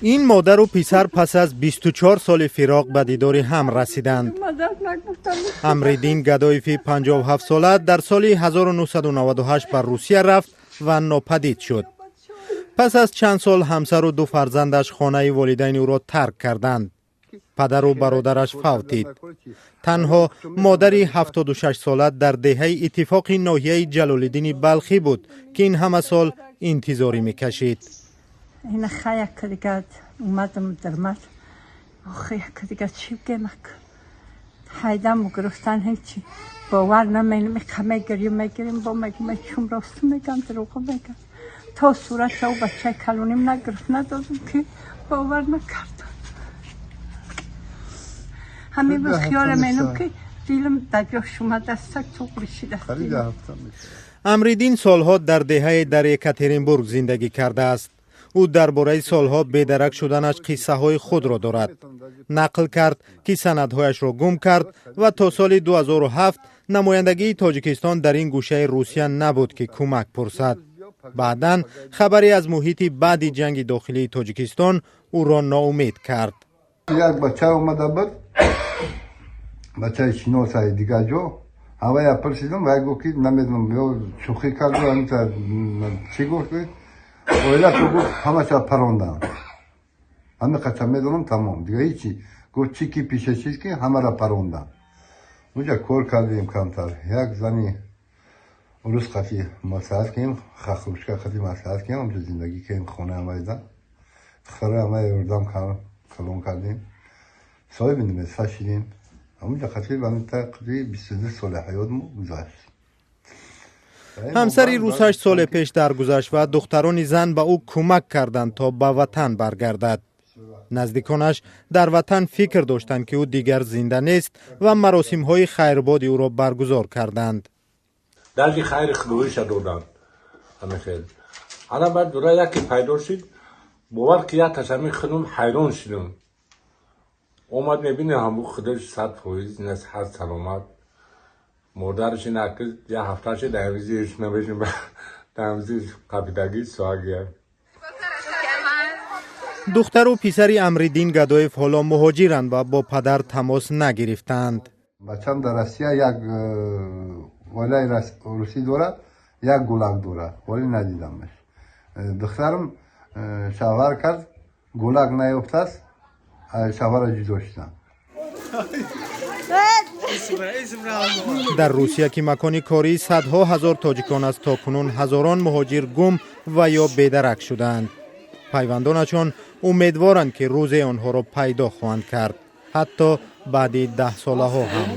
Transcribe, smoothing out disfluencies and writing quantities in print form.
Ин модару писар пас аз 24 соли фироқ ба дидори ҳам расиданд. Амриддин Гадоеви 57-сола дар соли 1998 ба Русия рафт ва нопадид шуд. Пас аз чанд сол ҳамсару ду фарзандаш хонаи волидайни ӯро тарк карданд. Падару бародараш фавтид. Танҳо модари 76-сола дар деҳаи Иттифоқи ноҳияи Ҷалолиддини Балхӣ буд, ки ин ҳама сол интизорӣ мекашид. Ина хаяк дига омадам дармад. Охи, як дига чӣ бигемак? Ҳайдаму гирифтан, ҳечи бовар наменам. Иқа мегирیم, мегирим, бо мегум, чум рост мегам, дурӯғ мегам. То сурата ӯ бачаи калоним нагирифт, надодум, ки бовар накардам. Ҳамин буд хиёлам менам, ки дилам дар ҷош омадааст, туғри шидаст. Амриддин солҳо дар деҳае дар Екатеринбург зиндагӣ кардааст. Ӯ дар бораи солҳо бедарак шуданаш қиссаҳои худро дорад. Нақл кард, ки санадҳояшро гум кард ва то соли 2007 намояндагии Тоҷикистон дар ин гӯшаи Русия набуд, ки кӯмак пурсад. Баъдан хабаре аз муҳити баъди ҷанги дохилии Тоҷикистон ӯро ноумед кард. Як бача омада буд, бачаи шиносаи дигар ҷо. Ҳавая пурсидам, вай гуфт, ки намедонам, ё шӯхӣ карду чӣ гуфт, оилато гуфт, ҳамаша парондам, ҳами қача медонам, тамом, дига ҳичи. Гуфт, чӣ ки пеша чиз, ки ҳамара парондам. Уҷа кор кардем камтар, як зани урус қати маслиҳат кардем, хохлушка қати маслиҳат кардем, ҳамҷо зиндагӣ кардем, хона ҳамаида, духтарои ҳамаи ёрдам калон кардем, соҳиби немеса шидем. Ҳамуҷа қати тақри 22 соли ҳаётмо гузашт. Ҳамсари русаш соле пеш даргузашт ва духтарони зан ба ӯ кӯмак карданд, то ба ватан баргардад. Наздиконаш дар ватан фикр доштанд, ки ӯ дигар зинда нест, ва маросимҳои хайрбоди ӯро баргузор карданд. Дарди хайри худоиша доданд. Ҳамихел ана баъд дура яке пайдо шид, бовар ки як ташами худум ҳайрон шидам. Омад, мебинем, ҳамбу худаш 100% насҳат, саломат. Модараш ина як ҳафта шид, дар зирш набешим, дар зир қапидагӣ соагия. Духтару писари Амриддин Гадоев ҳоло муҳоҷиранд ва бо падар тамос нагирифтаанд. Бачам дар Россия як оилаи русӣ дорад, як гулак дорад, ҳоле надидамаш. Духтарам шавҳар кард, гулак наёфтааст, шавҳара ҷудо шуданд. Дар Русия, ки макони кории садҳо ҳазор тоҷикон аст, то кунун ҳазорон муҳоҷир гум ва ё бедарак шудаанд. Пайвандонашон умедворанд, ки рӯзе онҳоро пайдо хоҳанд кард, ҳатто баъди даҳсолаҳо ҳам.